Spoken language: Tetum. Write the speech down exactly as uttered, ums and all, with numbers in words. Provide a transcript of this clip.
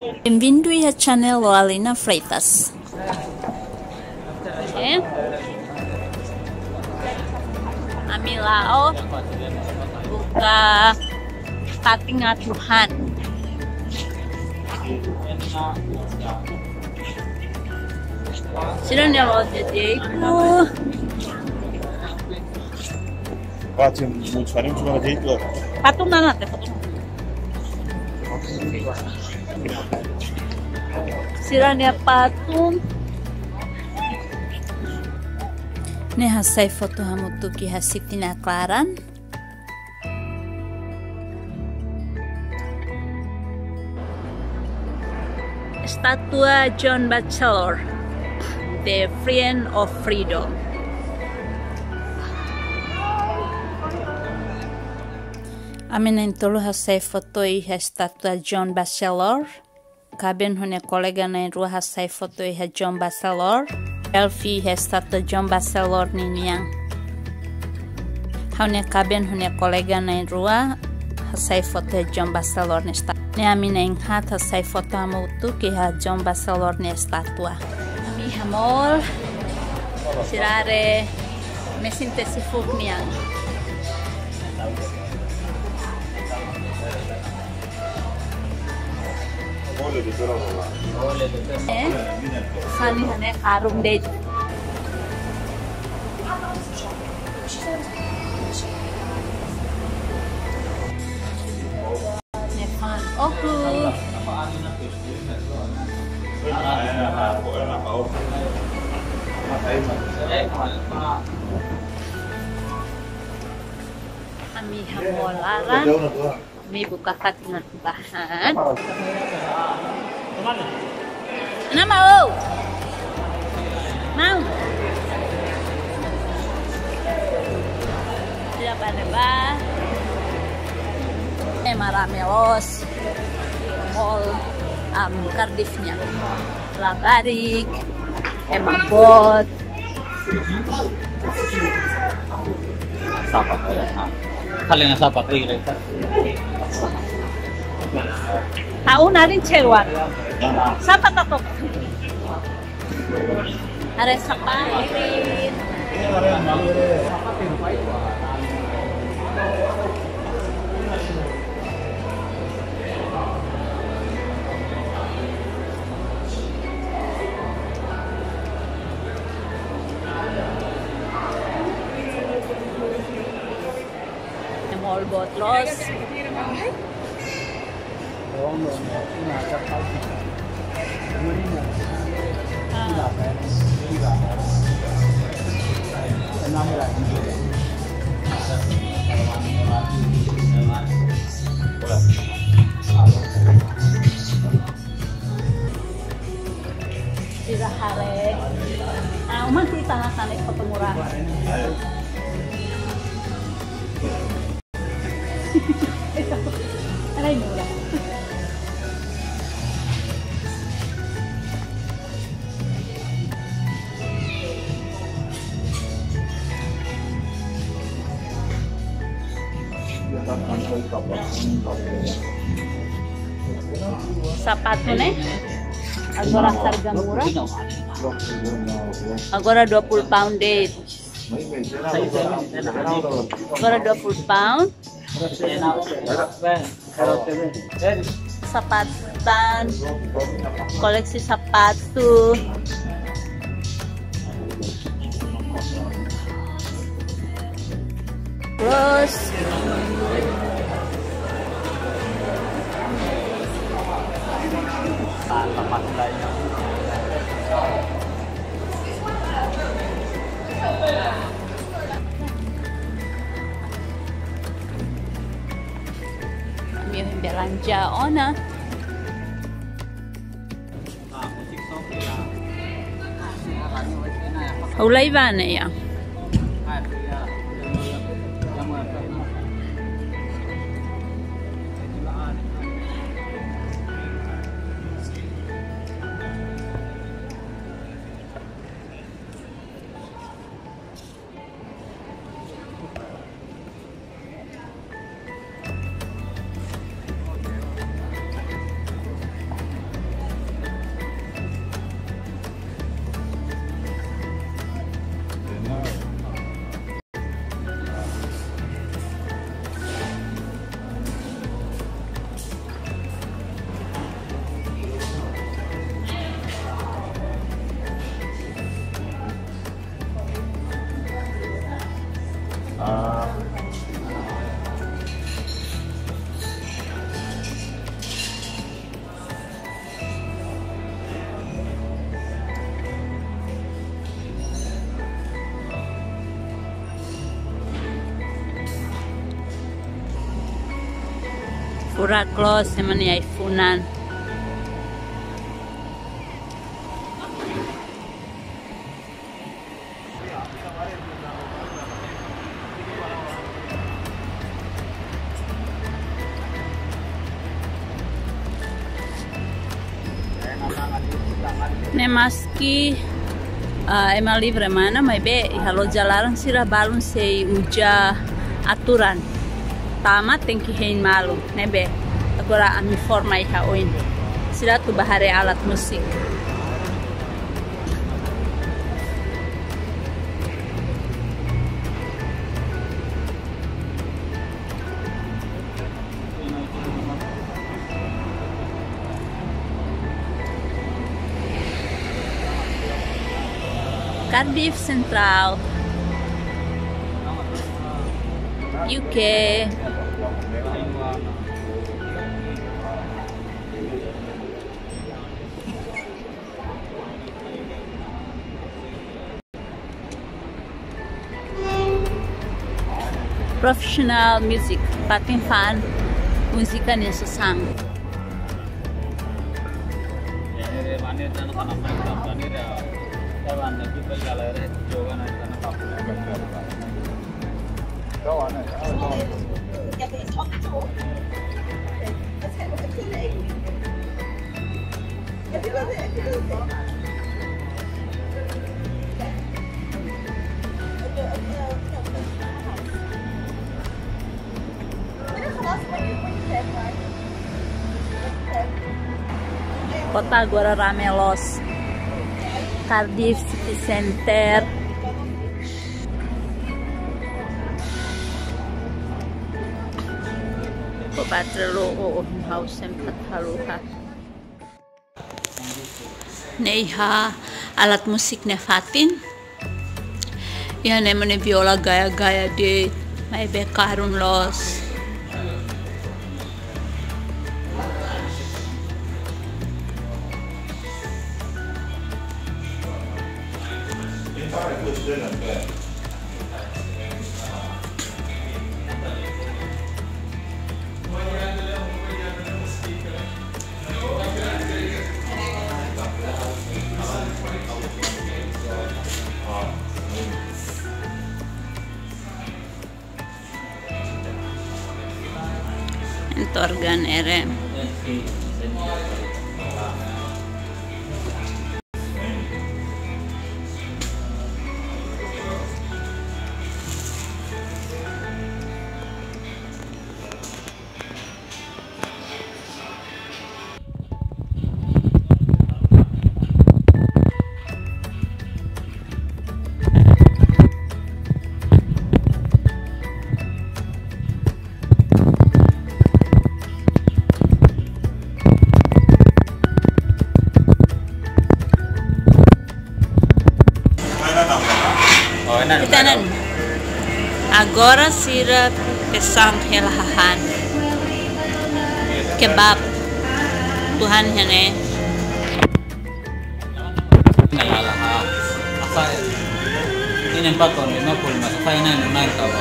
Bem-vindo ao channel Alina Freitas. Oke. Ami la'o buka fatin atu han. Sira-nia loja jeiku. Patung mana te patung? Sira-nia patung. Ne'e hasai foto hamutuk iha Siti Naklaran. Estátua John Bachelor, The Friend of Freedom. Ami na'in-tolu hasai foto iha estátua John Bachelor. Kaben ho nia kolega na'in-rua hasai foto iha John Bachelor. Selfie iha estátua John Bachelor ninian. Ha'u-nia kaben ho nia kolega na'in-rua hasai foto iha John Bachelor nia estátua. Ne'e ami na'in-haat hasai foto hamutuk iha John Bachelor nia estátua. Ami iha mall. Sira haree mesin tesi fuuk nian. Eh? Fali hanesan karung de'it. Ne'e fali. Oke. Ami iha mall laran. Ami buka fatin atu bá han. Mana mau? Mau. Sira bá ne'ebá. Ema rame loos. Mall, am, Cardiff nian. Labarik, ema boot. Sapa? Kalian sapa? Ha'u naran Cewan. Sapa tato? Haree sapatin. Mall boot loos. Sira haree. Ah, uma sih tanah-tanah foto murah. Aray, murah. Sapatu ne'e agora harga murah. Agora dua puluh pound de'it. Agora dua puluh pound. Sapatan, koleksi sapatu. Terus ami belanja ona. Ha'u la'ós bá ne'e ya. Rak loos ema nia ai-funan. Ne'e maski, ah, ema livre mana, maibé iha loja laran sira balun sei uza aturan. Tama tenke hein malu, ne'ebé agora ami forma iha oin. Sira atu bá haree alat musik. Cardiff Central, U K. Professional music, fatin fa'an múzika nia sasán. Kota agora rame loos. Cardiff City Center. Ko batrelo o hau sempat haluha. Ne'e iha alat musik nia fatin. Iha ne'e mane viola gaya-gaya de'it, maibé karun loos. Entorgan ere. Ita nan. Agora sira pesan hela hahán. Kebab. Tuhan hene. Asa ini empat ton lima puluh lima, asa ini lima tawa.